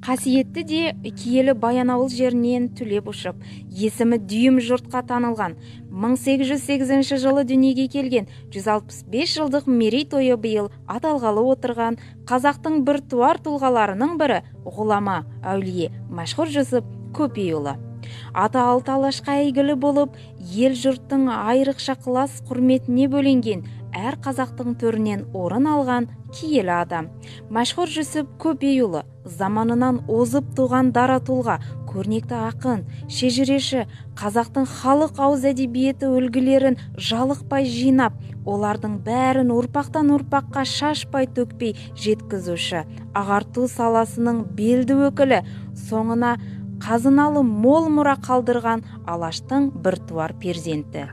Қасиетті де киелі Баянауыл жерінен түлеп ұшып, есімі дүйім жұртқа танылған 1808 жылы дүниеге келген, 165 жылдық мерейтойы биыл аталғалы отырған қазақтың біртуар тұлғаларының бірі, ғұлама, әулие Мәшһүр Жүсіп Көпейұлы. Аты алты алашқа әйгілі болып, ел жұрттың айрықша ықылас құрметіне бөленген, әр қазақтың төрінен орын алған киелі адам. Мәшһүр Жүсіп Көпейұлы заманынан озып туған дара тұлға, көрнекті ақын, шежіреші, қазақтың халық ауыз әдебиеті үлгілерін жалықпай жинап, олардың бәрін ұрпақтан ұрпаққа шашпай төкпей жеткізуші, ағарту саласының белді өкілі, соңына қазыналы мол мұра қалдырған алаштың біртуар перзенті.